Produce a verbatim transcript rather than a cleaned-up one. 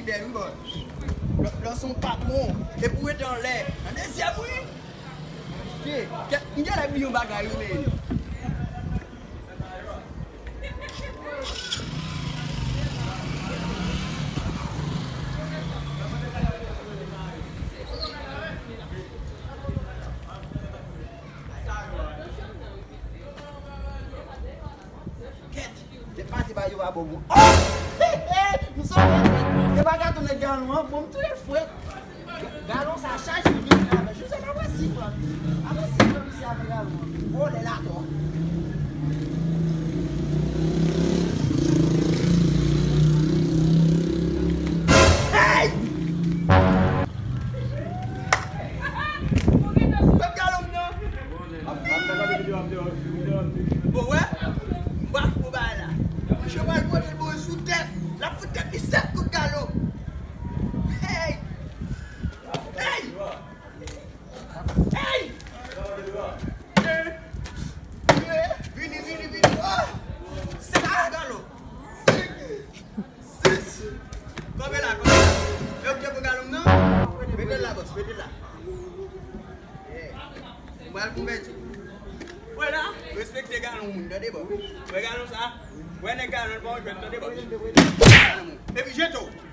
Lè wi bò. Lè, lè se yon patwon, epi w rete anlè. Nan dezyèm wi. Che, kè, m genlè bliye yon bagay wi, men. Kèt, kèt pase ba yo pa bon moun. Oh! M sove frèt. Se pa gato nèg galon an, bon, m touye frèt. Ga-, galon sa chaje vin avè. Joseph, apre si pran. Apre si pran misye avè galon an. Vòlè la tò. Hey! Pèp galon m nan. Bon, wè, m pa fou bagay la. Misye pral pote l boul sou tèt. L ap fout tèt li sèt kout galon. Hey! Hey! Hey! Vini, vini, vini. Oh! Sèt kout galon. Sis. Kanpe la, kanpe la. E ou ki te pran galon m nan? Mete l la, bòs, mete l la. Yeah. Mwen al konvèti. Wè la, respekte galon moun, tande bò. Wè galon sa. Wè nèg galon pa yon jwèt, tande bò. Epi jete w.